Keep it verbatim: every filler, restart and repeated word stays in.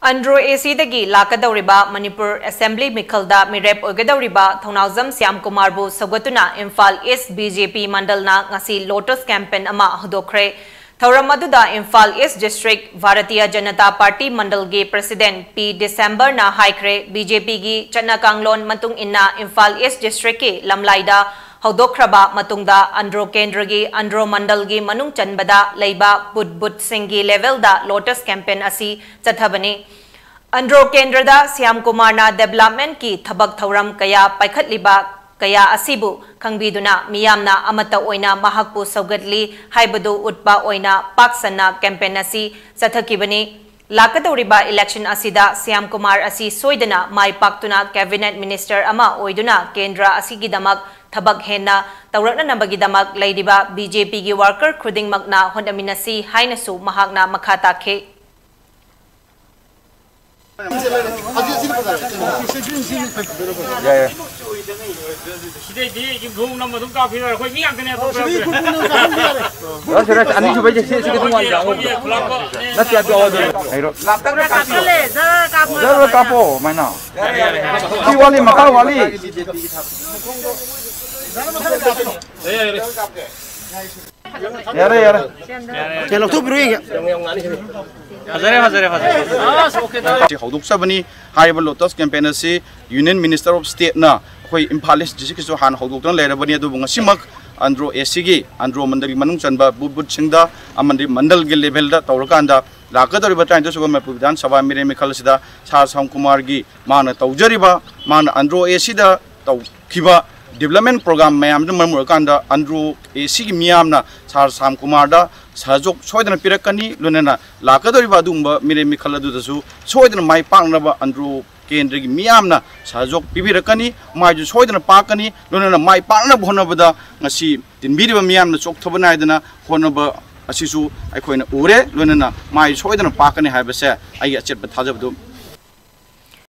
ꯑꯟꯗ꯭ꯔꯣ ꯑꯦ ꯁꯤꯗꯒꯤ ꯂꯥꯛꯀꯗꯧꯔꯤꯕ ꯃꯅꯤꯄꯨꯔ ꯑꯦꯁꯦꯝꯕ꯭ꯂꯤ ꯃꯤꯈꯜꯗ ꯃꯤꯔꯦꯞ ꯑꯣꯏꯒꯗꯧꯔꯤꯕ ꯊꯧꯅꯥꯎꯖꯝ ꯁ꯭ꯌꯥꯝ ꯀꯨꯃꯥꯔꯕꯨ ꯁꯧꯒꯠꯇꯨꯅ ꯏꯝꯐꯥꯜ ꯏꯁ ꯕꯤ ꯖꯦ ꯄꯤ ꯃꯟꯗꯜꯅ ꯉꯁꯤ ꯂꯣꯇꯁ ꯀꯦꯝꯄꯦꯟ ꯑꯃ ꯍꯧꯗꯣꯛꯈ꯭ꯔꯦ꯫ ꯊꯧꯔꯝ ꯑꯗꯨꯗ ꯏꯝꯐꯥꯜ ꯏꯁ district Bharatiya Janata party ꯃꯟꯗꯜꯒꯤ president ꯄꯤ ꯗꯤꯁꯦꯝꯕꯔꯅ ꯍꯥꯏꯈ꯭ꯔꯦ, ꯕꯤ ꯖꯦ ꯄꯤꯒꯤ ꯆꯠꯅ ꯀꯥꯡꯂꯣꯟ ꯃꯇꯨꯡ ꯏꯟꯅ ꯏꯝꯐꯥꯜ ꯏꯁ ꯗꯤꯁꯇ꯭ꯔꯤꯛꯀꯤ ꯂꯝꯂꯥꯏꯗ ꯍꯧꯗꯣꯛꯈ꯭ꯔꯕ ꯃꯇꯨꯡꯗ ꯑꯟꯗ꯭ꯔꯣ ꯀꯦꯟꯗ꯭ꯔꯒꯤ ꯑꯟꯗ꯭ꯔꯣ ꯃꯟꯗꯜꯒꯤ ꯃꯅꯨꯡ ꯆꯟꯕꯗ ꯂꯩꯕ ꯕꯨꯠ ꯕꯨꯠꯁꯤꯡꯒꯤ ꯂꯦꯚꯦꯜꯗ ꯂꯣꯇꯁ ꯀꯦꯝꯄꯦꯟ ꯑꯁꯤ ꯆꯠꯊꯕꯅꯤ꯫ ꯑꯟꯗ꯭ꯔꯣ ꯀꯦꯟꯗ꯭ꯔꯗ ꯁ꯭ꯌꯥꯝ ꯀꯨꯃꯥꯔꯅ ꯗꯦꯕꯂꯞꯃꯦꯟꯠꯀꯤ ꯊꯕꯛ ꯊꯧꯔꯝ ꯀꯌꯥ ꯄꯥꯏꯈꯠꯂꯤꯕ ꯀꯌꯥ ꯑꯁꯤꯕꯨ ꯈꯪꯕꯤꯗꯨꯅ ꯃꯤꯌꯥꯝꯅ ꯑꯃꯠꯇ ꯑꯣꯏꯅ ꯃꯍꯥꯛꯄꯨ ꯁꯧꯒꯠꯂꯤ ꯍꯥꯏꯕꯗꯨ ꯎꯠꯄ ꯑꯣꯏꯅ ꯄꯥꯛ ꯁꯟꯅ ꯀꯦꯝꯄꯦꯟ ꯑꯁꯤ ꯆꯠꯊꯈꯤꯕꯅꯤ꯫ ꯂꯥꯛꯀꯗꯧꯔꯤꯕ ꯏꯂꯦꯛꯁꯟ ꯑꯁꯤꯗ ꯁ꯭ꯌꯥꯝ ꯀꯨꯃꯥꯔ ꯑꯁꯤ ꯁꯣꯏꯗꯅ ꯃꯥꯏ ꯄꯥꯛꯇꯨꯅ ꯀꯦꯕꯤꯅꯦꯠ ꯃꯤꯅꯤꯁꯇꯔ ꯑꯃ ꯑꯣꯏꯗꯨꯅ ꯀꯦꯟꯗ꯭ꯔ ꯑꯁꯤꯒꯤꯗꯃꯛ ꯊꯕꯛ ꯍꯦꯟꯅ ꯇꯧꯔꯛꯅꯅꯕꯒꯤꯗꯃꯛ ꯂꯩꯔꯤꯕ ꯕꯤ ꯖꯦ ꯄꯤꯒꯤ ꯋꯥꯔꯀꯔ ꯈꯨꯗꯤꯡꯃꯛꯅ ꯍꯣꯠꯅꯃꯤꯟꯅꯁꯤ ꯍꯥꯏꯅꯁꯨ ꯃꯍꯥꯛꯅ ꯃꯈꯥ ꯇꯥꯈꯤ꯫ ꯌꯥꯏ, ꯌꯥꯏ꯫ ꯁꯤꯗꯩꯗꯤ ꯌꯨꯝꯊꯣꯡ ꯅꯝꯕ ꯑꯗꯨꯝ ꯀꯥꯞꯈꯤꯔꯣꯏ, ꯑꯩꯈꯣꯏ ꯃꯤ ꯉꯥꯛꯇꯅꯦ, ꯑꯇꯣꯞꯄ ꯌꯥꯎꯗ꯭ꯔꯦ꯫ ꯔꯁ, ꯔꯁ, ꯑꯅꯤꯁꯨꯕꯩꯁꯦ, ꯁꯤ, ꯁꯤ ꯈꯤꯇꯪ ꯋꯥꯠꯂꯤꯗ, ꯑꯉꯧꯕꯗꯣ꯫ ꯅꯠꯇꯦ, ꯑꯗꯨ, ꯑꯗꯨ, ꯑꯗꯨ꯫ ꯍꯩꯔꯣ꯫ ꯀꯥꯞꯁꯜꯂꯦ, ꯖꯔ ꯀꯥꯞꯄꯣ꯫ ꯖꯔ ꯀꯥꯞꯄꯣ, ꯃꯥꯏꯅ꯫ ꯁꯤ ꯋꯥꯠꯂꯤ, ꯃꯈꯥ ꯋꯥꯠꯂꯤ꯫ ꯌꯥꯔꯦ, ꯌꯥꯔꯦ꯫ ꯁꯦ, ꯂꯧꯊꯣꯛꯄꯤꯔꯣ ꯌꯦꯡꯒꯦ꯫ ꯐꯖꯔꯦ, ꯐꯖꯔꯦ, ꯐꯖꯔꯦ꯫ ꯑꯁ, ꯑꯣꯀꯦ, ꯇꯥꯔꯦ꯫ ꯁꯤ ꯍꯧꯗꯣꯛꯆꯕꯅꯤ꯫ ꯍꯥꯏꯔꯤꯕ ꯂꯣꯇꯁ ꯀꯦꯝꯄꯦꯟ ꯑꯁꯤ ꯌꯨꯅꯤꯌꯟ ꯃꯤꯅꯤꯁꯇꯔ ꯑꯣꯐ ꯁ꯭ꯇꯦꯠꯅ ꯑꯩꯈꯣꯏ ꯏꯝꯐꯥꯜ ꯏꯁ ꯗꯤꯁꯇ꯭ꯔꯤꯛꯀꯤꯁꯨ ꯍꯥꯟꯅ ꯍꯧꯗꯣꯛꯇꯨꯅ ꯂꯩꯔꯕꯅꯤ, ꯑꯗꯨꯕꯨ ꯉꯁꯤꯃꯛ ꯑꯟꯗ꯭ꯔꯣ ꯑꯦ ꯁꯤꯒꯤ, ꯑꯟꯗ꯭ꯔꯣ ꯃꯟꯗꯜꯒꯤ ꯃꯅꯨꯡ ꯆꯟꯕ ꯕꯨꯠ ꯕꯨꯠꯁꯤꯡꯗ ꯑꯃꯗꯤ ꯃꯟꯗꯜꯒꯤ ꯂꯦꯚꯦꯜꯗ ꯇꯧꯔꯀꯥꯟꯗ ꯂꯥꯛꯀꯗꯧꯔꯤꯕ ꯇꯔꯥꯅꯤꯊꯣꯏ ꯁꯨꯕ ꯃꯅꯤꯄꯨꯔ ꯕꯤꯙꯥꯟ ꯁꯚꯥ ꯃꯤꯔꯦꯞ ꯃꯤꯈꯜ ꯑꯁꯤꯗ ꯁꯥꯔ ꯁ꯭ꯌꯥꯝ ꯀꯨꯃꯥꯔꯒꯤ ꯃꯥꯅ ꯇꯧꯖꯔꯤꯕ, ꯃꯥꯅ ꯑꯟꯗ꯭ꯔꯣ ꯑꯦ ꯁꯤꯗ ꯇꯧꯈꯤꯕ ꯗꯤꯕꯂꯞꯃꯦꯟ ꯄ꯭ꯔꯣꯒ꯭ꯔꯥꯝ ꯃꯌꯥꯝꯗꯨꯅ ꯃꯔꯝ ꯑꯣꯏꯔꯀꯥꯟꯗ ꯑꯟꯗ꯭ꯔꯣ ꯑꯦ ꯁꯤꯒꯤ ꯃꯤꯌꯥꯝꯅ ꯁꯥꯔ ꯁ꯭ꯌꯥꯝ ꯀꯨꯃꯥꯔꯗ ꯁꯍꯖꯣꯛ ꯁꯣꯏꯗꯅ ꯄꯤꯔꯛꯀꯅꯤ, ꯂꯣꯏꯅꯅ ꯂꯥꯛꯀꯗꯧꯔꯤꯕ ꯑꯗꯨꯒꯨꯝꯕ ꯃꯤꯔꯦꯞ ꯃꯤꯈꯜ ꯑꯗꯨꯗꯁꯨ ꯁꯣꯏꯗꯅ ꯃꯥꯏ ꯄꯥꯛꯅꯕ ꯑꯟꯗ꯭ꯔꯣ ꯀꯦꯟꯗ꯭ꯔꯒꯤ ꯃꯤꯌꯥꯝꯅ ꯁꯍꯖꯣꯛ ꯄꯤꯕꯤꯔꯛꯀꯅꯤ, ꯃꯥꯏꯁꯨ ꯁꯣꯏꯗꯅ ꯄꯥꯛꯀꯅꯤ, ꯂꯣꯏꯅꯅ ꯃꯥꯏ ꯄꯥꯛꯅꯕ ꯍꯣꯠꯅꯕꯗ ꯉꯁꯤ ꯇꯤꯟꯕꯤꯔꯤꯕ ꯃꯤꯌꯥꯝꯅ ꯆꯣꯛꯊꯕ ꯅꯥꯏꯗꯅ ꯍꯣꯠꯅꯕ ꯑꯁꯤꯁꯨ ꯑꯩꯈꯣꯏꯅ ꯎꯔꯦ, ꯂꯣꯏꯅꯅ ꯃꯥꯏ ꯁꯣꯏꯗꯅ ꯄꯥꯛꯀꯅꯤ ꯍꯥꯏꯕꯁꯦ ꯑꯩꯒꯤ ꯑꯆꯦꯠꯄ ꯊꯥꯖꯕꯗꯨ